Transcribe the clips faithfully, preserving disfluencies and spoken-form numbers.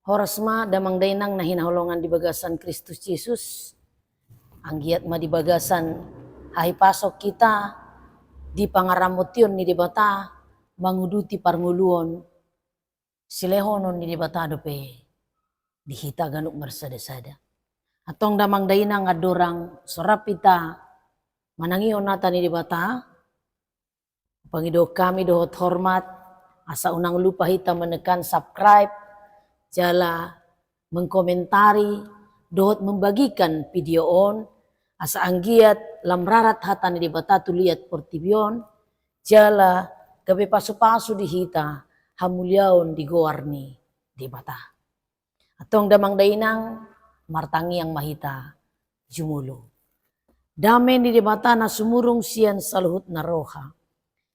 Horas ma damang dainang na hinaholongan di bagasan Kristus Jesus. Anggiat ma di bagasan hahipason hita di pangaramotion ni Debata manguduti parngoluon silehonon ni Debata dope di hita ganup marsada-sada. Antong damang dainang, andorang so rap hita manangihon hata ni Debata, pangidohon hami dohot hormat, asa unang lupa hita menekan subscribe, jala mengkomentari, dohot membagikan video on, asa anggiat lam rarat hata ni Debata tu liat portibi on, jala gabe pasu-pasu di hita hamuliaon di goar ni Debata. Antong damang dainang, martangiang ma hita jumolo. Dame ni Debata na sumurung sian saluhut na roha,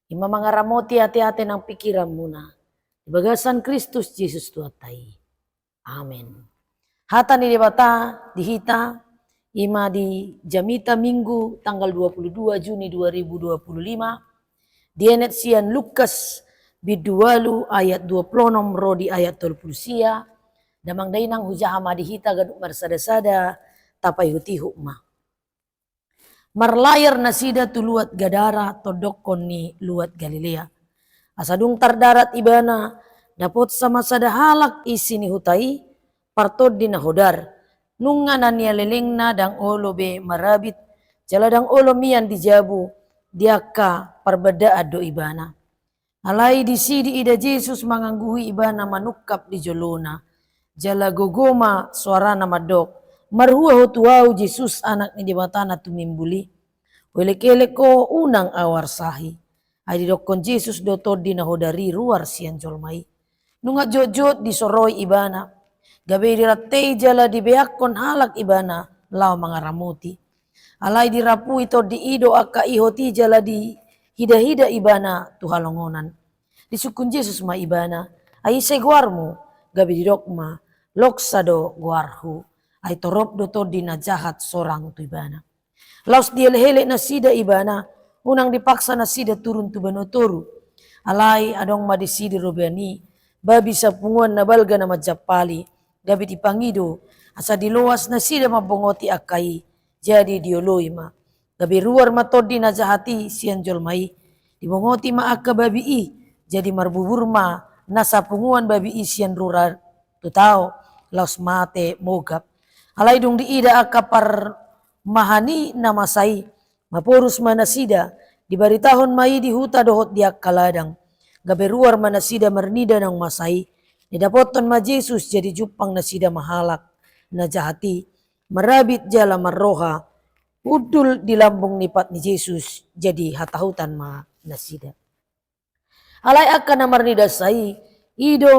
i ma mangaramoti ate-ate nang pingkiranmuna di bagasan Kristus Jesus Tuhanta i. Amen. Hata ni Debata di hita i ma di jamita Minggu tanggal dua puluh dua Juni dua ribu dua puluh lima, dienet sian Lukas bindu ualu ayat dua puluh onom ro di ayat tolu puluh sia. Damang dainang, hujaha ma di hita ganup marsada-sada, tapaihut-ihut ma. Marlayar nasida tu luat Gadara, tondokkon ni luat Galilea. Asa dung tardarat ibana, dapotsa ma sada halak isi ni huta i, partondi na hodar. Nunga na nialelengna ndang olo be marabit, jala ndang olo mian di jabu, di angka parbandaan do ibana. Alai disi diida Jesus mangangguhi ibana manungkap di jolona. Jala gogo ma soarana mandok, "Marhua ho tu ahu, Jesus, Anak ni Debata na tumimbul i. Huelek-elek ho, unang ahu arsahi." Ai didokkon Jesus do tondi na hodar i ruar sian jolma i. Nunga jotjot disoroi ibana, gabe dirantei jala dibeakkon halak ibana laho mangaramoti. Alai dirapui tondi i do angka ihot i jala dihida-hida ibana tu halongonan. Disungkun Jesus ma ibana, "Ai ise goarmu?" Gabe didok ma, "Loksa do goarhu." Ai torop do tondi na jahat sorang tu ibana. Laos dielek-elek nasida ibana, unang dipaksa nasida turun tu banua toru. Alai adong ma disi di robean i babi sapunguan na balga na manjampali, gabe dipangido, asa diloas nasida mambongoti angka i, jadi dioloi ma. Gabe ruar ma tondi na jahat i sian jolma i. Dibongoti ma angka babi i, jadi marbubur ma na sapunguan babi i sian rura tu tao, laos mate mogap. Alai dung diida angka parmahan i na masa i, maporus ma nasida, dibaritahon ma i di huta dohot di angka ladang. Gabe ruar ma nasida marnida naung masa i. Didapothon ma Jesus, jadi jumpang nasida ma halak na jahat i, marabit jala marroha hundul di lambung ni pat ni Jesus, jadi hatahutan ma nasida. Alai angka na marnida sa i, i do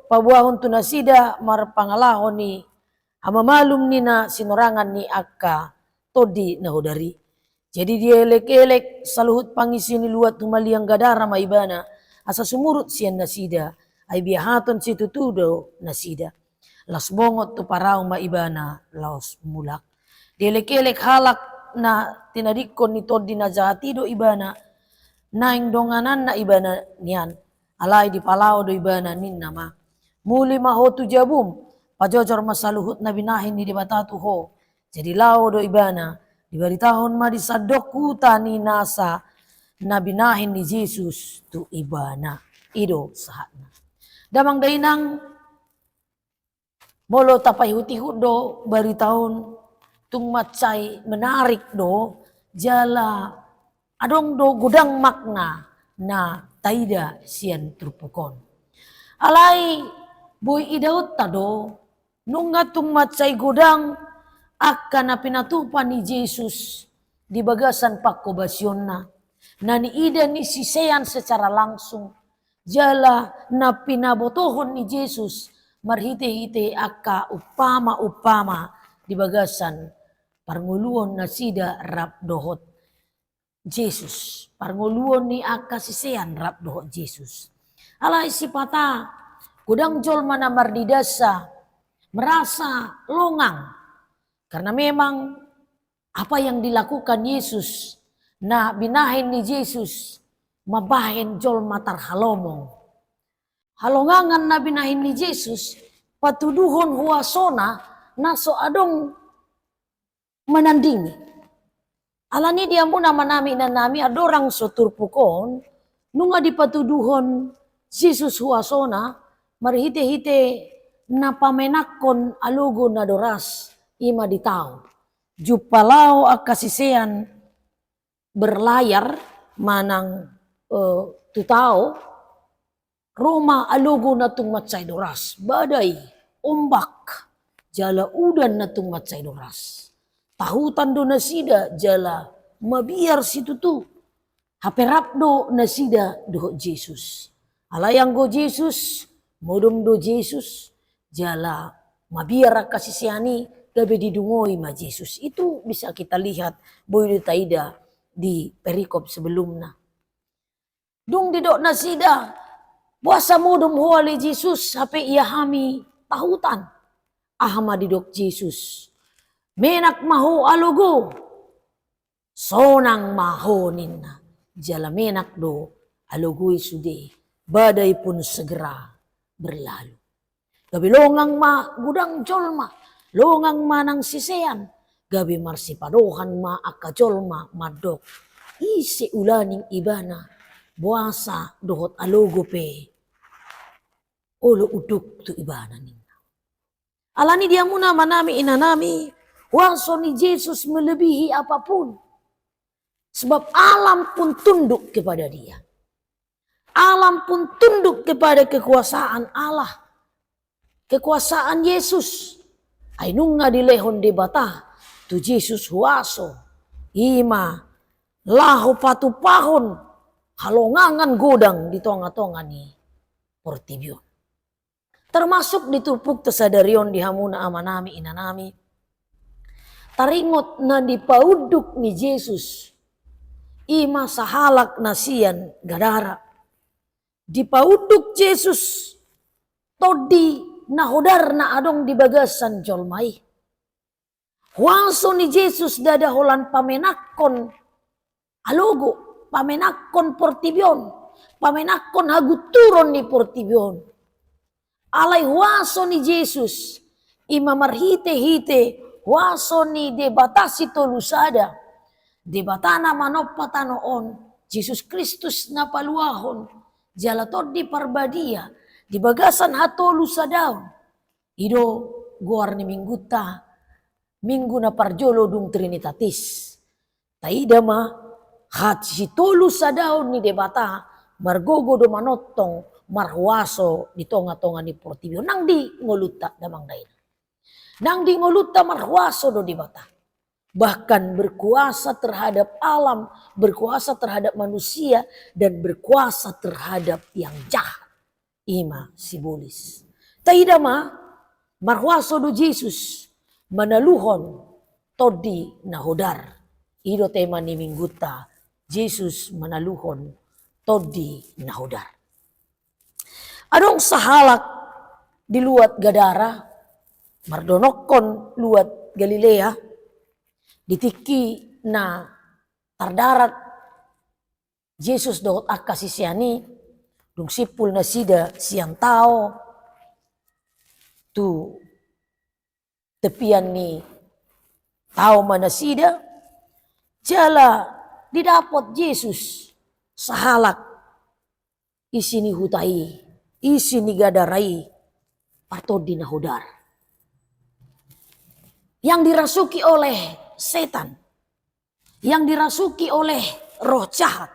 paboahon tu nasida marpangalaho ni hamamalum ni na sinorangan ni angka tondi na hodar i. Jadi dielek-elek saluhut pangisi ni luat humaliang Gadara ma ibana, asa sumurut sian nasida, ai biahaton situtu do nasida. Laos bongot tu parau ma ibana laos mulak. Dielek-elek halak na tinadingkon ni tondi na jahat i do ibana, naeng dongananna ibana nian. Alai dipalao do ibana, ninna ma, "Muli ma ho tu jabum, pajojor ma saluhut na binahen ni Debata tu ho." Jadi laho do ibana, dibaritahon ma di sandok huta ni nasa na binahen ni Jesus tu ibana. I do sahatna. Damang dainang, molo tapaihut-ihut do barita on, tung mansai menarik do, jala adong do godang makna na taida sian turpuk on. Alai boi idaonta do, nunga tung mansai godang angka na pinatupa ni Jesus di bagasan pangkobasionna, na niida ni sisean secara langsung, jala na pinabotohon ni Jesus marhite-hite angka umpama-umpama di bagasan parngoluon nasida rap dohot Jesus, parngoluon ni angka sisean rap dohot Jesus. Alai sipata godang jolma na marnida sa, merasa longang, karena memang apa yang dilakukan Yesus, na binahen ni Jesus, mambahen jolma tarhalomong. Halongangan na binahen ni Jesus, patuduhon huasona na so adong manandingi. Alani i di hamuna amanami inanami, andorang so turpuk on, nunga dipatuduhon Jesus huasona marhitehite na pamenakhon alogo na doras, i ma di tao. Jumpang laho angka sisean berlayar manang, eh, tu tao, ro ma alogo na tung mansai doras, badai, ombak, jala udan na tung mansai doras. Tahutan do nasida jala mabiar situtu. Hape rap do nasida dohot Jesus. Alai anggo Jesus, modom do Jesus, jala mabiar angka sisean i, gabe didungoi ma Jesus. Itu bisa kita lihat, boi do taida di perikop sebelumna. Dung didok nasida, "Boasa modom Ho ale Jesus, hape ia hami tahutan?" Aha ma didok Jesus? "Menak ma ho alogo, sonang ma ho," ninna. Jala menak do alogo i sude, badai pun segera berlalu. Gabe longang ma godang jolma, longang ma nang sisean, gabe marsipadohan ma angka jolma mandok, "Ise ulaning ibana, boasa dohot alogo pe olo unduk tu ibana," ninna. Alani i di hamuna amanami inanami, huaso ni Jesus melebihi apapun. Sebab alam pun tunduk kepada Dia. Alam pun tunduk kepada kekuasaan Allah, kekuasaan Yesus. Ai nunga dilehon Debata tu Jesus huaso, i ma laho patupahon halongangan godang di tongatonga ni portibi on. Termasuk di turpukta sadari on di hamuna amanami inanami. Taringot na dipaunduk ni Jesus, i ma sahalak na sian Gadara. Dipaunduk Jesus tondi na hodar na adong di bagasan jolma i. Huaso ni Jesus ndada holan pamenakhon alogo, pamenakhon portibi on, pamenakhon hagunturon ni portibi on. Alai huaso ni Jesus, i ma marhitehite huaso ni Debata Sitolusada, Debata na manompa tano on, Jesus Kristus na paluahon, jala Tondi Parbadia, di bagasan hatolusadaon. I do goar ni minggunta, minggu na parjolo dung Trinitatis. Taida ma, hasitolusadaon ni Debata margogo do manongtong marhuaso di tongatonga ni portibi on nang di ngolunta damang dainang. Nang di ngolunta marhuaso do Debata. Bahkan berkuasa terhadap alam, berkuasa terhadap manusia, dan berkuasa terhadap yang jahat. I ma sibolis. Taida ma, marhuaso do Jesus manaluhon tondi na hodar. I do tema ni minggunta, Jesus manaluhon tondi na hodar. Adong sahalak di luat Gadara, mardonokkon luat Galilea, di tingki na tardarat Jesus dohot angka sisean i, dung simpul nasida sian tao, tu tepian ni tao ma nasida, jala didapot Jesus sahalak isi ni huta i, isi ni Gadara i, partondi na hodar. Yang dirasuki oleh setan, yang dirasuki oleh roh jahat.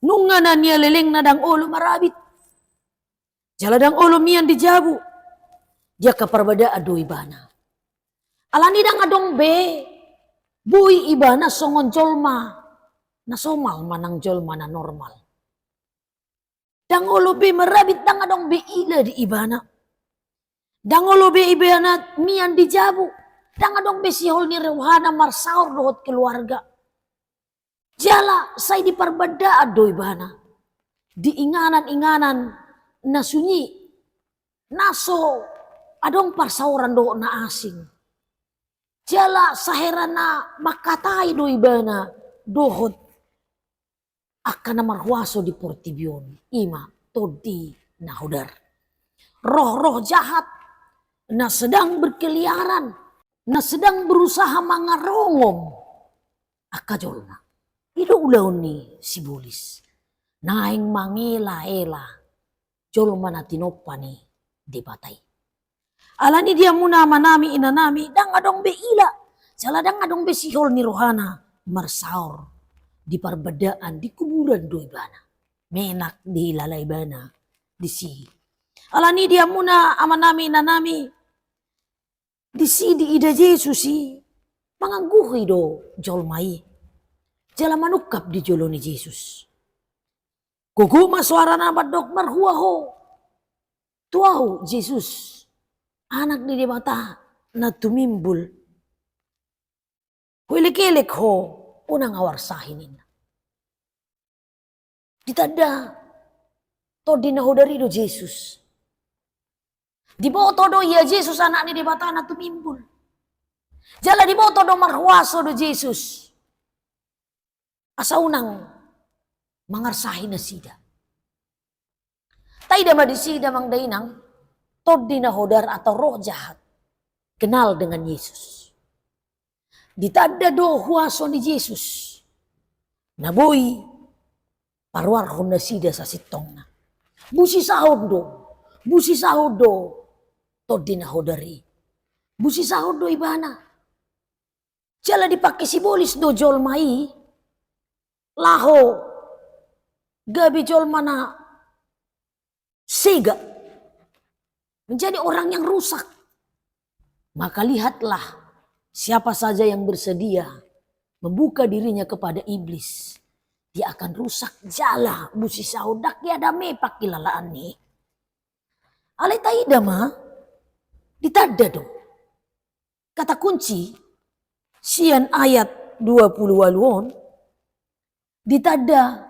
Nunga na nialelengna ndang olo marabit. Jala ndang olo mian di jabu. Di angka parbadaan do ibana. Alani ndang adong be boi ibana songon jolma na somal manang jolma na normal. Ndang olo be marabit, ndang adong be ila di ibana. Ndang olo be ibana mian di jabu. Ndang adong be sihol ni rohana marsaor dohot keluarga. Jala sai di parbadaan do ibana. Di inganan-inganan na sunyi, na so adong parsaoran dohot na asing. Jala saherana mangkatai do ibana dohot angka na marhuaso di portibi on, i ma tondi na hodar. roh-roh jahat na sedang berkeliaran, na sedang berusaha mangarongom angka jolma. I do ulaon ni sibolis, naeng mangela-ela jolma na tinompa ni Debata i. Alani i di hamuna amanami inanami, ndang adong be ila, jala ndang adong be sihol ni rohana marsaor di parbandaan, di kuburan do ibana. Menak dihilala ibana disi. Alani i di hamuna amanami inanami, disi diida Jesus i, mangangguhi do jolma i jala manungkap di jolo ni Jesus. Gogo ma soarana mandok, "Marhua ho tu ahu, Jesus, Anak ni Debata na tumimbul. Huelek-elek ho, unang ahu arsahi," ninna. Ditanda Tondi na Hodar i do Jesus. Diboto do ia Jesus Anak ni Debata na tumimbul. Jala diboto do marhuaso do Jesus asa unang mangarsahi nasida. Taida ma disi damang dainang, tondi na hodar atau roh jahat kenal dengan Yesus. Ditanda do huaso ni Jesus na boi paruarhon nasida sasintongna. Busi sahon do, busi sahon do tondi na hodar i. Busi sahon do ibana. Jala dipangke sibolis do jolma i laho gabe jolma na sega, menjadi orang yang rusak. Maka lihatlah, siapa saja yang bersedia membuka dirinya kepada iblis, dia akan rusak. Jala busi sahon, ndang ia dame pangkilalaan ni i. Alai taida ma, ditanda do. Kata kunci sian ayat dua puluh ualu on, ditanda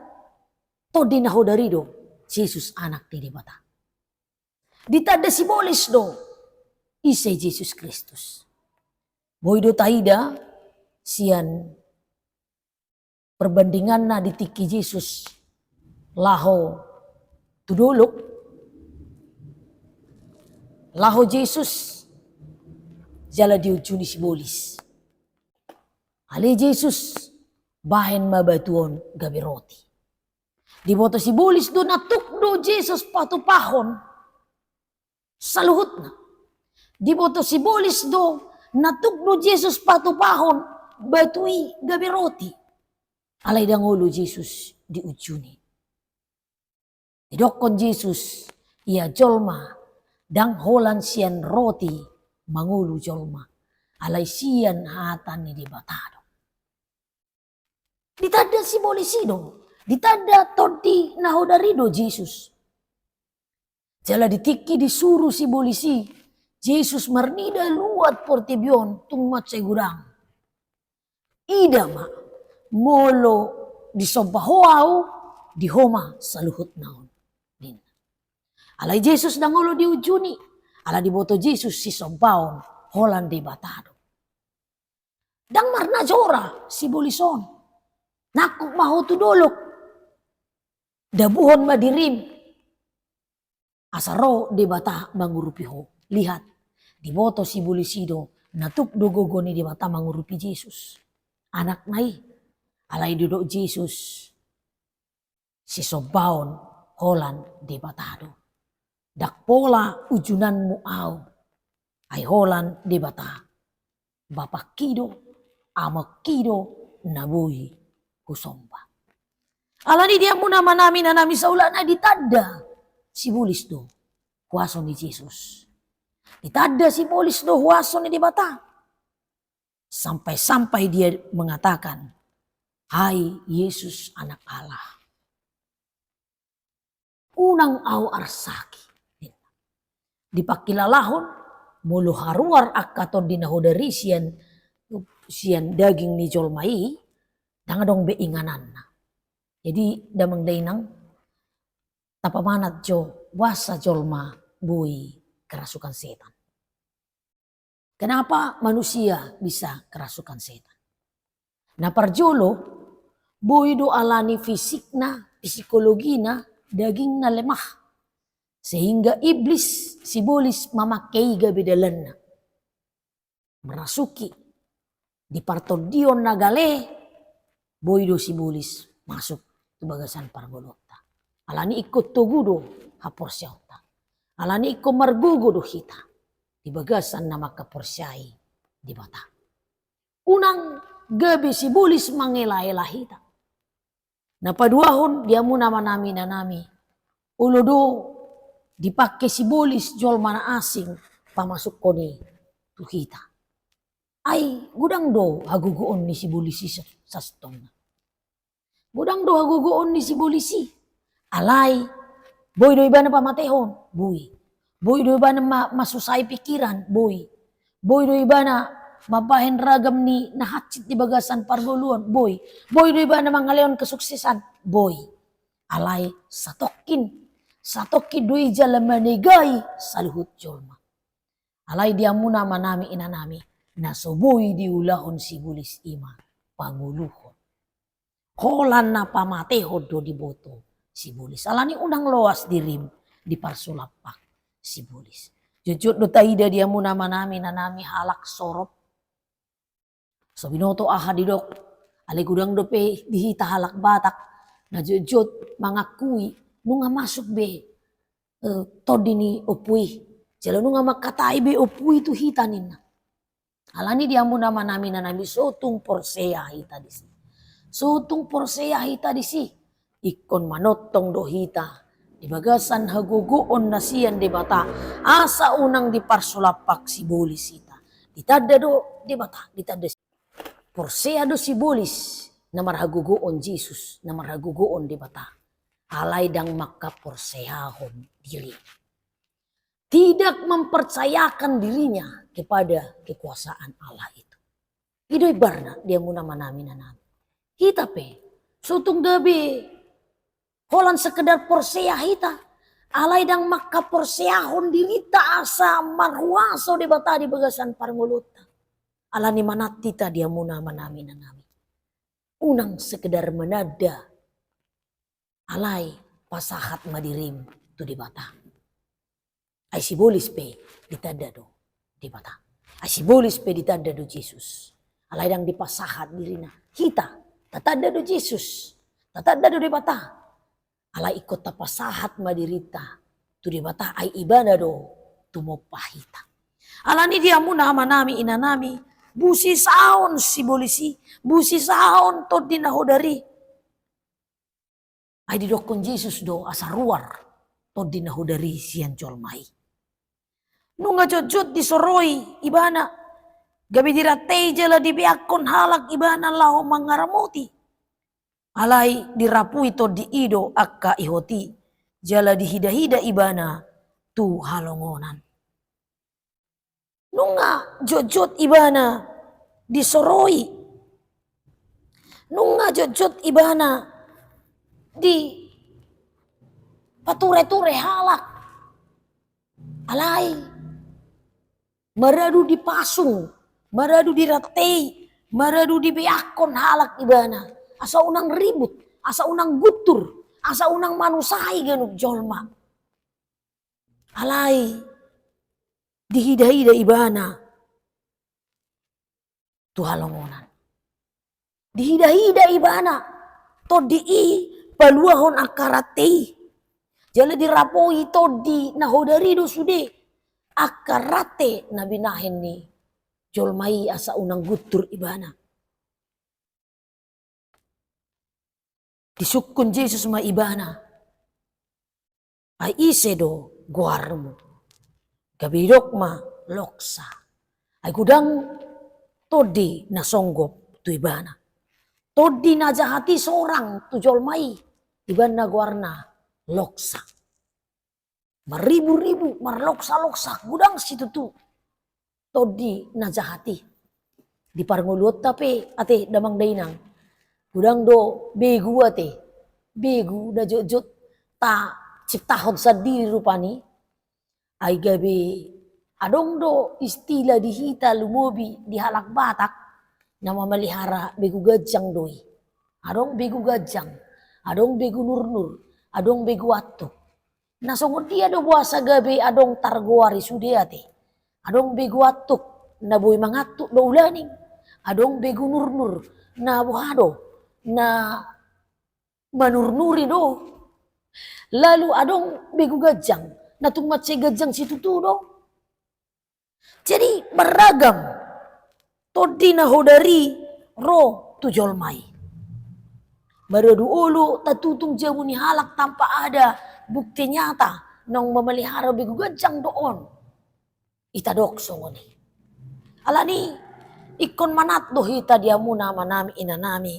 tondi na hodar i do Jesus Anak ni Debata. Ditanda sibolis do ise Jesus Kristus. Boi do taida sian perbandinganna di tingki Jesus laho tu dolok, laho Jesus jala diunjuni sibolis. Alai Jesus bahen ma batu on gabe roti. Diboto sibolis do na tuk do Jesus patupahon saluhutna. Diboto sibolis do na tuk do Jesus patupahon batu i gabe roti. Alai ndang olo Jesus diunjuni. Didokkon Jesus, ia jolma ndang holan sian roti mangolu jolma, alai sian hata ni Debata do. Ditanda sibolis i do, ditanda tondi na hodar i do Jesus. Jala di tingki disuru sibolis i Jesus marnida luat portibi on tung mansai godang. Ida ma, molo disomba ho ahu, di ho ma saluhutna on, ninna. Alai Jesus ndang olo diunjuni, ala diboto Jesus sisombaon holan Debata do. Ndang marnajora sibolis on. Nangkok ma ho tu dolok. Dabuhon ma dirim. Asa ro Debata mangurupi ho. Lihat, diboto sibolis i do na tuk do gogo ni Debata mangurupi Jesus, Anakna i. Alai didok Jesus, sisombaon holan Debata do. Ndang pola unjunanmu ahu, ai holan Debata, Bapangki do, Amangki do na boi husomba. Alani i di hamu na manami na nami saulana, ditanda sibolis do huaso ni Jesus. Ditanda sibolis do huaso ni Debata. Sampai-sampai dia mengatakan, "Hai Yesus, Anak Allah, unang ahu arsaki." Dipangkilalahon, molo haruar angka tondi na hodar i sian, sian daging ni jolma i, ndang adong be ingananna. Jadi, damang dainang, tapamanat jo boasa jolma boi kerasukan setan. Kenapa manusia bisa kerasukan setan? Na parjolo, boi do alani fisikna, psikologina, dagingna lemah. Sehingga iblis, sibolis mamangke i gabe dalanna. Merasuki di partondion na gale, boi do sibolis masuk tu bagasan parngoluonta. Alani ingkon togu do haporseaonta. Alani ingkon margogo do hita di bagasan na mangkaporseai Debata. Unang gabe sibolis mangelaela hita. Na paduahon di hamu amanami inanami, olo do dipangke sibolis jolma na asing pamasukhon i tu hita. Ai godang do hagogoon ni sibolis i sa-, sasintongna. Godang do hagogoon ni sibolis i. Alai, boi do ibana pamatehon, boi. Boi do ibana ma-, masusai pikiran, boi. Boi do ibana mambahen ragam ni na hansit di bagasan parngoluon, boi. Boi do ibana mangalehon kesuksesan, boi. Alai satongkin, satongkin do i jala manegai saluhut jolma. Alai di hamu amanami inanami, na so boi diulahon sibolis i ma pangoluhon. Holan na pamatehon do diboto sibolis. Alani unang loas dirim diparsulampak sibolis. Jotjot do taida di hamu amanami inanami halak sorop. So binoto aha didok, alai godang dope di hita halak Batak na jotjot mangakui nunga masuk be, eh, tondi ni ompu i. Jala nunga mangkatai be ompu i tu hita ninna. Alani di hamu amanami inanami, so tung porsea hita disi. So tung porsea hita disi. Ingkon manongtong do hita di bagasan hagogoon na sian Debata, asa unang diparsulampak sibolis hita. Ditanda do Debata, ditanda si-, porsea do sibolis na marhagogoon Jesus, na marhagogoon Debata. Alai ndang mangkaporseahon diri. Tidak mempercayakan dirinya kepada kekuasaan Allah itu. I do imbarna di hamu amanami inanami. Hita pe, so tung gabe holan sekedar porsea hita, alai ndang mangkaporseahon dirinta asa marhuaso Debata di bagasan parngoluonta. Alani manat hita di hamu amanami inanami. Unang sekedar mananda. Alai pasahat ma dirim tu Debata. Ai sibolis pe ditanda do Debata. Ai sibolis pe ditanda do Jesus. Alai ndang dipasahat dirina. Hita, tatanda do Jesus. Tatanda do Debata. Alai ingkon tapasahat ma dirinta tu Debata, ai ibana do tumompa hita. Alani di hamu amanami inanami, busisaon sibolis i, busisaon tondi na hodar i. Ai didokkon Jesus do asa ruar tondi na hodar i sian jolma i. Nunga jotjot disoroi ibana, gabe dirantei jala dibeakkon halak ibana laho mangaramoti. Alai dirapui tondi i do angka ihot i, jala dihidahida ibana tu halongonan. Nunga jotjot ibana disoroi. Nunga jotjot ibana dipatureture halak. Alai maradu dipasung, maradu dirantei, maradu dibeakkon halak ibana. Asa unang ribut, asa unang guntur, asa unang manusai ganup jolma. Alai dihidahida ibana tu halongonan. Dihidahida ibana tondi i paluahon angka rante i. Jala dirapui tondi na hodar i do sude angka rante na binahen ni jolma i asa unang guntur ibana. Disungkun Jesus ma ibana, "Ai ise do goarmu?" Gabe didok ma, "Loksa." Ai godang tondi na songgop tu ibana. Tondi na jahat i sorang tu jolma i, ibana goarna Loksa. Marribu-ribu, marloksa-loksa, godang situtu tondi na jahat i. Di parngoluonta pe, ate damang dainang, godang do begu, ate, begu na jotjot taciptahon sandiri rupani. Ai gabe adong do istilah di hita, lumobi di halak Batak, na mamalihara begu ganjang do i. Adong begu ganjang, adong begu nurnur, adong begu antuk. Na songon dia do boasa gabe adong targoari sude ate? Adong begu antuk, na boi mangantuk do ulaning. Adong begu nurnur, na boha do, na manurnuri do. Lalu adong begu ganjang, na tung mansai ganjang situtu do. Jadi beragam tondi na hodar i ro tu jolma i. Maradu olo tatutung jabu ni halak tanpa ada bukti nyata naung mamalihara begu ganjang do on. Itadok songon i. Alani ingkon manat do hita di hamuna amanami inanami,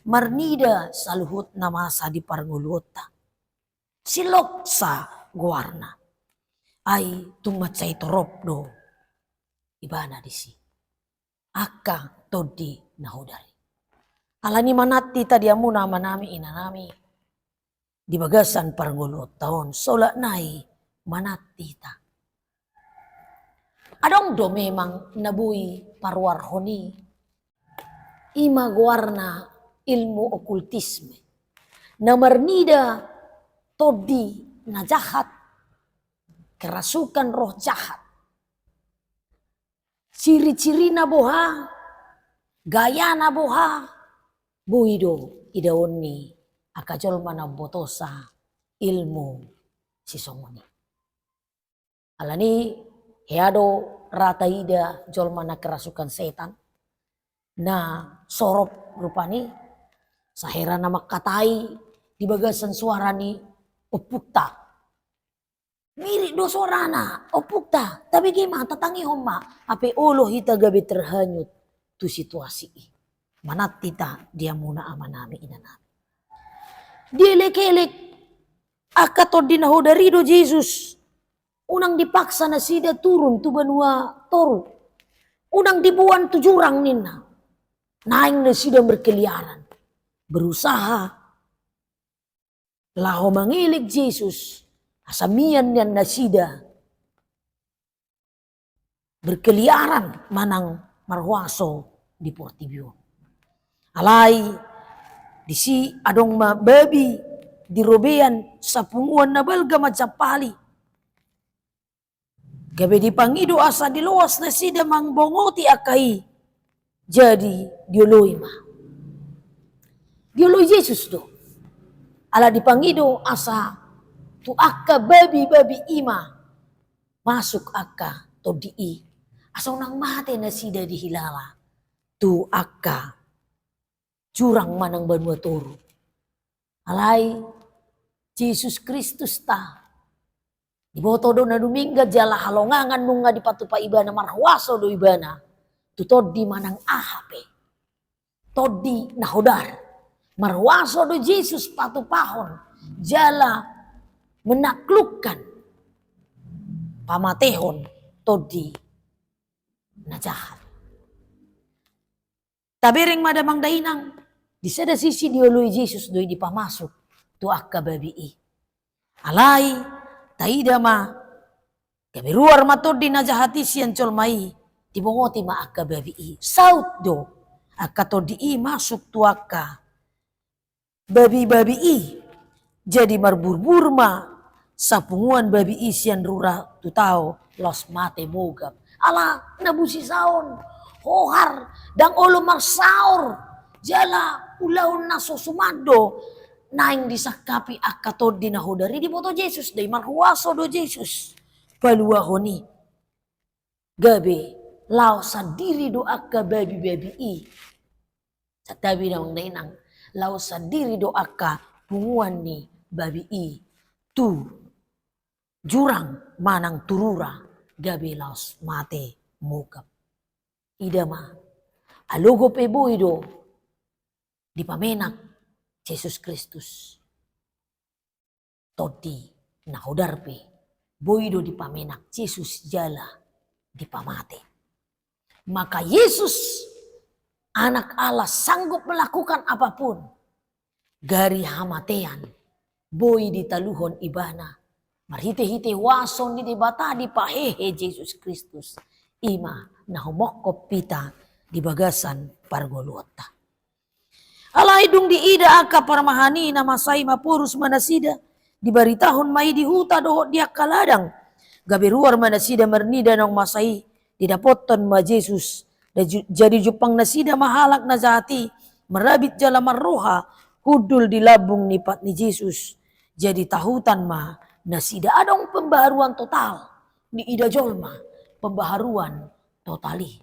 marnida saluhut na masa di parngoluonta. Siloksa goarna. Ai tung mansai torop do ibana disi angka tondi na hodar i. Alani manat hita di hamuna amanami inanami di bagasan parngoluonta on, solat nai manat hita. Adong do memang na boi paruarhon i, ima goarna ilmu okultisme, na marnida tondi na jahat, kerasukan roh jahat. Ciri-cirina boha, gayana boha, boi do idaon ni angka jolma na umbotosa ilmu sisongon i. Alani hea do ra taida jolma na kerasukan setan, na sorop rupani, sahera na mangkatai di bagasan suara ni ompunta. Mirip do suarana ompunta, tabege ma, tatangihon ma, hape olo hita gabe terhanyut tu situasi i. Manat hita di hamuna amanami inanami. Dielek-elek angka tondi na hodar i do Jesus. Unang dipaksa nasida turun tu banua toru. Unang diboan tu jurang ninna. Naeng nasida berkeliaran, berusaha laho mangelek Jesus, asa mian nian nasida berkeliaran manang marhuaso di portibi on. Alai disi adong ma babi di robean sapunguan na balga manjampali. Gabe dipangido asa diloas nasida mambongoti angka i. Jadi dioloi ma. Dioloi Jesus do. Ala dipangido asa tu angka babi-babi i ma masuk angka tondi i. Asa unang mate nasida dihilala tu angka jurang manang banua toru. Alai Jesus Kristus ta, diboto do na dumenggan jala halongangan nunga dipatupa ibana, marhuaso do ibana tu tondi manang aha pe. Tondi na hodar. Marhuaso do Jesus patupahon jala menaklukkan, pamatehon tondi na jahat. Tabereng ma damang dainang, di sada sisi dioloi Jesus do i dipamasuk tu angka babi i. Alai taida ma, gabe ruar ma tondi na jahat i sian jolma i, dibongoti ma angka babi i. Saut do angka tondi i masuk tu angka babi-babi i. Jadi marburbur ma sapunguan babi i sian rura tu tao, laos mate mogap. Ala na busisaon, hohar, ndang olo marsaor, jala ulaon na so suman do naeng disangkapi angka tondi na hodar i. Diboto Jesus do i, marhuaso do Jesus paluahon i. Gabe laos sandiri do angka babi-babi i. Santabi damang dainang, laos sandiri do angka punguan ni babi i tu jurang manang tu rura, gabe laos mate mogap. Ida ma, alogo pe boi do dipamenak Jesus Kristus, tondi na hodar pe boi do dipamenak Jesus jala dipamate. Maka Yesus, Anak Allah, sanggup melakukan apapun. Gari hamatean boi ditaluhon ibana marhite-hite huaso ni Debata dipahehe Jesus Kristus. I ma na humongkop hita di bagasan parngoluonta. Alai dung diida angka parmahan i, na masa i maporus ma nasida, Dibaritahon ma i di huta dohot di angka ladang. Gabe ruar ma nasida marnida naung masa i, didapothon ma Jesus. Da ju-, jadi jumpang nasida ma halak na jahat i, marabit jala marroha, hundul di lambung ni pat ni Jesus. Jadi tahutan ma nasida, adong pembaharuan total, diida jolma, pembaharuan total i.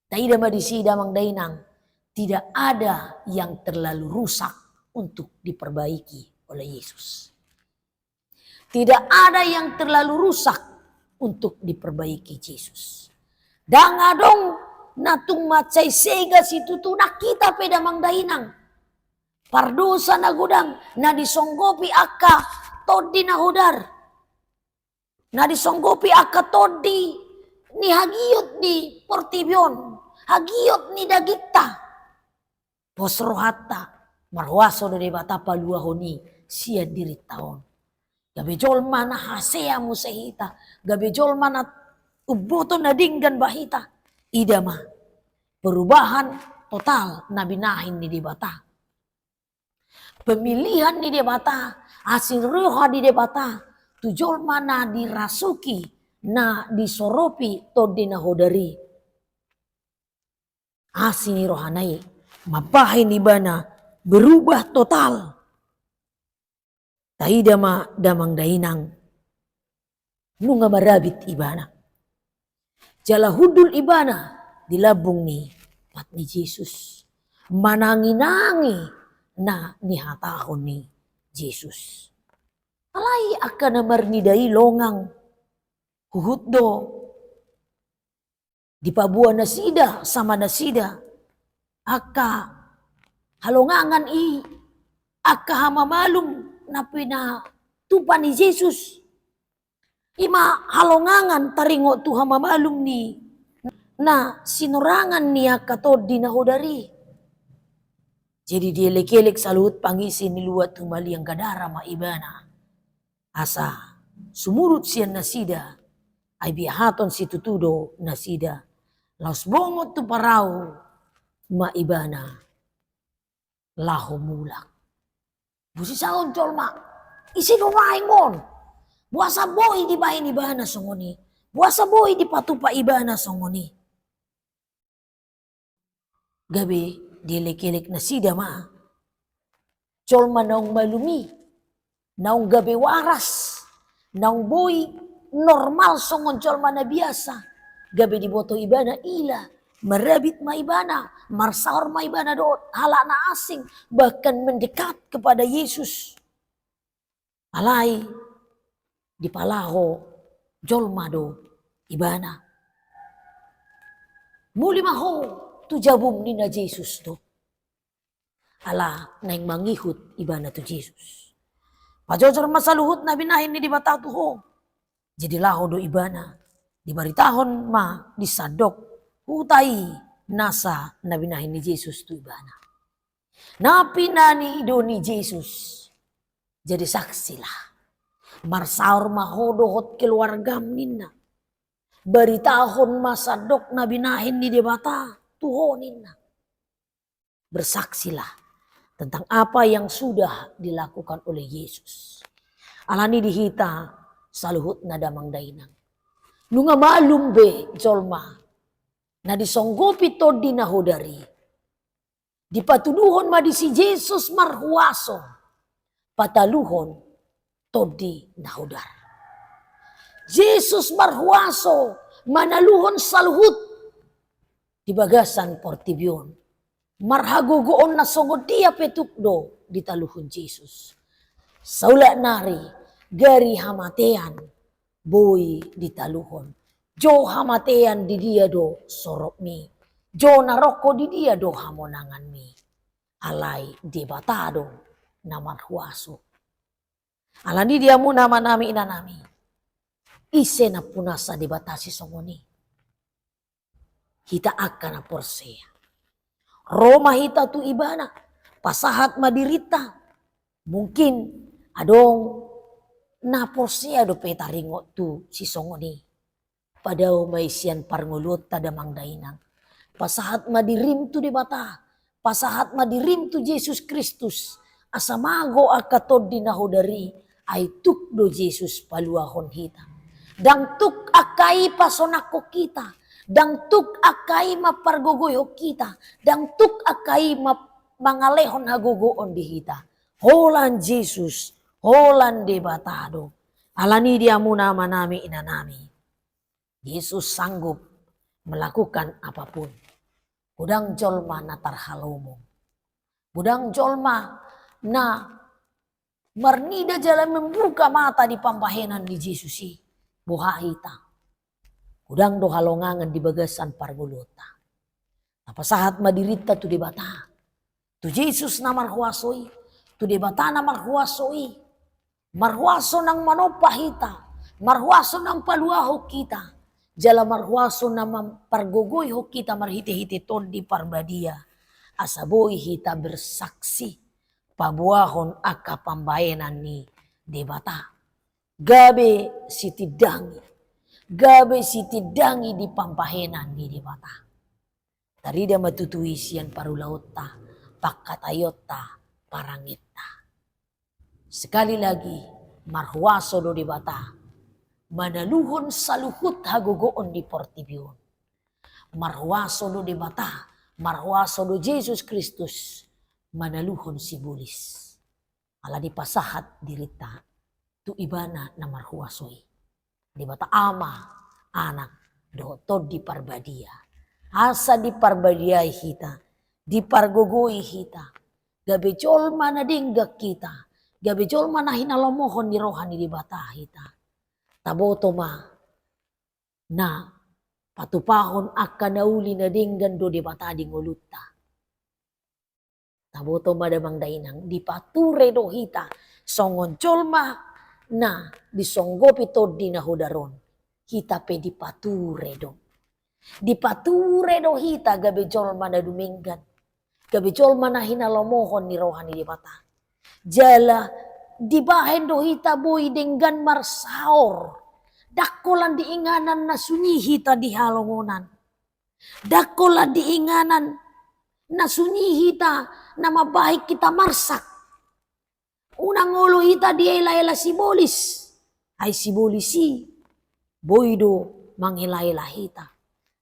Taida ma disi damang dainang, tidak ada yang terlalu rusak untuk diperbaiki oleh Yesus. Tidak ada yang terlalu rusak untuk diperbaiki Jesus. Ndang adong na tung mansai sega situtu, nang hita pe damang dainang. Pardosa na godang, na disonggopi angka tondi na hodar. Na disonggopi angka tondi ni hagiot ni portibi on, hagiot ni dagingta. Pos rohanta, marhuaso do Debata paluahon i sian dirinta on. Gabe jolma na hasea muse hita, gabe jolma na umboto na denggan ba hita. Ida ma, perubahan total na binahen ni Debata. Pemilihan ni Debata, asi ni roha ni Debata, tu jolma na dirasuki, na disoropi tondi na hodar i. Asi ni rohana i, mambahen ibana berubah total. Taida ma damang dainang, nunga marabit ibana. Jala hundul ibana di lambung ni pat ni Jesus. Manangi-nangi na nihatahon ni Jesus. Alai angka na marnida i longang, huhut do dipaboa nasida sama nasida angka halongangan i, angka hamamalum na pinatupa ni Jesus. I ma halongangan taringot tu hamamalum ni na sinorangan ni angka tondi na hodar i. Jadi dielek-elek saluhut pangisi ni luat humaliang Gadara ma ibana. Asa sumurut sian nasida, ai biahaton situtu do nasida. Laos bongot tu parau ma ibana laho mulak. Boasa songon jolma, ise do naeng on? Boasa boi dibahen ibana songon i? Boasa boi dipatupa ibana songon i? Gabe dielek-elek nasida ma jolma naung malum i, naung gabe waras, naung boi normal songon jolma na biasa. Gabe diboto ibana ila, marabit ma ibana, marsaor ma ibana dohot halak na asing, bahkan mendekat kepada Yesus. Alai dipalaho jolma do ibana. Muli ma ho tu jabum, ninna Jesus do. Ala naeng mangihut ibana tu Jesus. Pajojor ma saluhut na binahen ni Debata tu ho. Jadi laho do ibana. Dibaritahon ma di sandok huta i nasa na binahen ni Jesus tu ibana. Na pinangido ni Jesus. Jadi saksilah. Marsaor ma ho dohot keluargam, ninna. Baritahon ma sandok na binahen ni Debata tu ho, ninna. Bersaksilah tentang apa yang sudah dilakukan oleh Yesus. Alani di hita saluhutna damang dainang, nunga malum be jolma na disonggopi tondi na hodar i. Dipatuduhon ma disi Jesus marhuaso pataluhon tondi na hodar. Jesus marhuaso manaluhon saluhut di bagasan portibi on. Marhagogoon na songon dia pe tuk do ditaluhon Jesus. Saulak nari, gari hamatean boi ditaluhon. Jo hamatean, di dia do soropmi? Jo naroko, di dia do hamonanganmi? Alai Debata do na marhuaso. Alani di hamu amanami, inanami, ise nampunasa Debata sisongon i? Hita angka na porsea. Ro ma hita tu ibana, pasahat ma dirinta. Mungkin adong na porsea dope taringot tu sisongon i. Padao ma i sian parngoluonta damang dainang. Pasahat ma dirim tu Debata. Pasahat ma dirim tu Jesus Kristus. Asa mago angka tondi na hodar i. Ai tuk do Jesus paluahon hita. Ndang tuk angka i pasonangkon hita, ndang tuk angka i mampargogoihon hita, ndang tuk angka i ma-, mangalehon hagogoon di hita. Holan Jesus, holan Debata do. Alani i di hamuna amanami, inanami, Jesus sanggup melakukan apapun. Godang jolma na tarhalomong. Godang jolma na marnida jala membuka mata di pambahenan ni Jesus i. Boha hita? Godang do halongangan di bagasan parngoluonta. Tapasahat ma dirinta tu Debata, tu Jesus na marhuaso i, tu Debata na marhuaso i. Marhuaso nang manompa hita, marhuaso nang paluahon hita, jala marhuaso na mampargogoihon hita marhitehite Tondi Parbadia, asa boi hita bersaksi paboahon angka pambahenan ni Debata. Gabe sitindangi, gabe sitindangi di pambahenan ni Debata. Tarida ma tutu i sian parulaonta, pangkataionta, paranginta. Sekali lagi, marhuaso do Debata manaluhon saluhut hagogoon di portibi on. Marhuaso do Debata, marhuaso do Jesus Kristus manaluhon sibolis. Alani pasahat dirinta tu Ibana na marhuaso i. Debata Ama, Anak, dohot Tondi Parbadia. Asa diparbadiai hita, dipargogoi hita, gabe jolma na denggan hita, gabe jolma na hinalomohon ni roha ni Debata hita. Taboto ma na patupahon angka na uli na denggan do Debata di ngolunta. Taboto ma damang dainang, dipature do hita songon jolma na disonggopi tondi na hodar on. Hita pe dipature do. Dipature do hita gabe jolma na dumenggan, gabe jolma na hinalomohon ni roha ni Debata. Jala dibahen do hita boi denggan marsaor. Ndang holan di inganan na sunyi hita di halongonan. Ndang holan di inganan na sunyi hita na mambahen hita marsak. Unang olo hita dielaela sibolis. Ai sibolis i boi do mangelaela hita.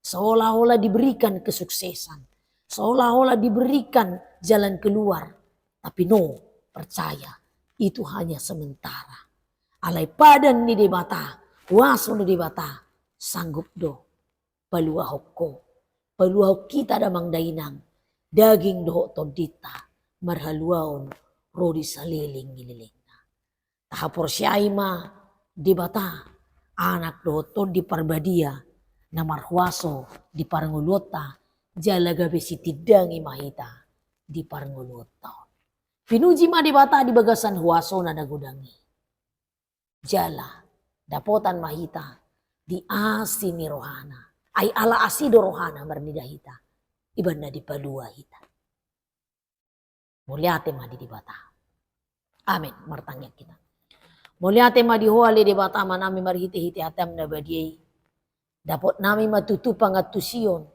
Seolah-olah diberikan kesuksesan, seolah-olah diberikan jalan keluar. Tapi no, percaya, itu hanya sementara. Alai padan ni Debata, huaso ni Debata, sanggup do paluahon ho, paluahon hita damang dainang, daging dohot tondinta, marhaluaon ro di saleleng ni lelengna. Tahaporseai ma Debata, Anak dohot Tondi Parbadia, na marhuaso di parngoluonta, jala gabe sitindangi ma hita di parngoluonta on. Pinuji ma Debata di bagasan huasona na godang i. Jala dapotan ma hita di asi ni rohana. Ai ala asi do rohana marnida hita, Ibana dipalua hita. Mauliate ma di Debata. Amen. Martangiang hita. Mauliate ma di Ho ale Debata Amanami marhitehite hataM na badia i. Dapotnami ma tutu pangantusion.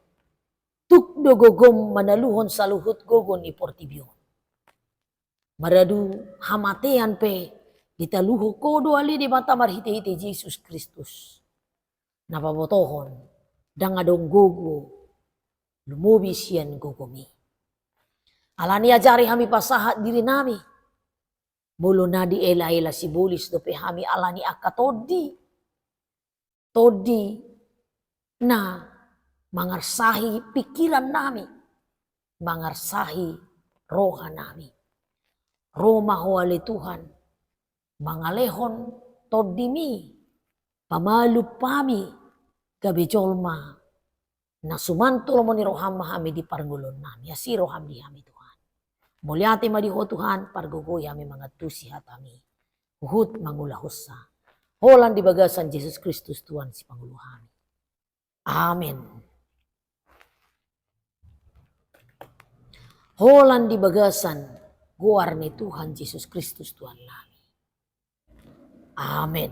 Tuk do gogom manaluhon saluhut gogo ni portibi on. Maradu hamatean pe ditaluhon Ho do ale Debata marhitehite Jesus Kristus. Na pabotohon, ndang adong gogo lumobi sian gogoMi. Alani i ajari hami pasahat dirinami. Molo na dielaela sibolis dope hami alani angka tondi. Tondi na mangarsahi pingkirannami, mangarsahi rohanami. Ro ma Ho ale Tuhan, mangalehon TondiMi, pamalum hami, gabe jolma na suman tu lomo ni rohaM ma hami di parngoluonnami, asi rohaM di hami Tuhan. Mauliate ma di Ho Tuhan, pargogoi hami mangantusi hataMi. Huhut mangulahonsa. Holan di bagasan Jesus Kristus Tuhan Sipangolu hami. Amen. Holan di bagasan goar ni Tuhan Jesus Kristus Tuhannami. Amen.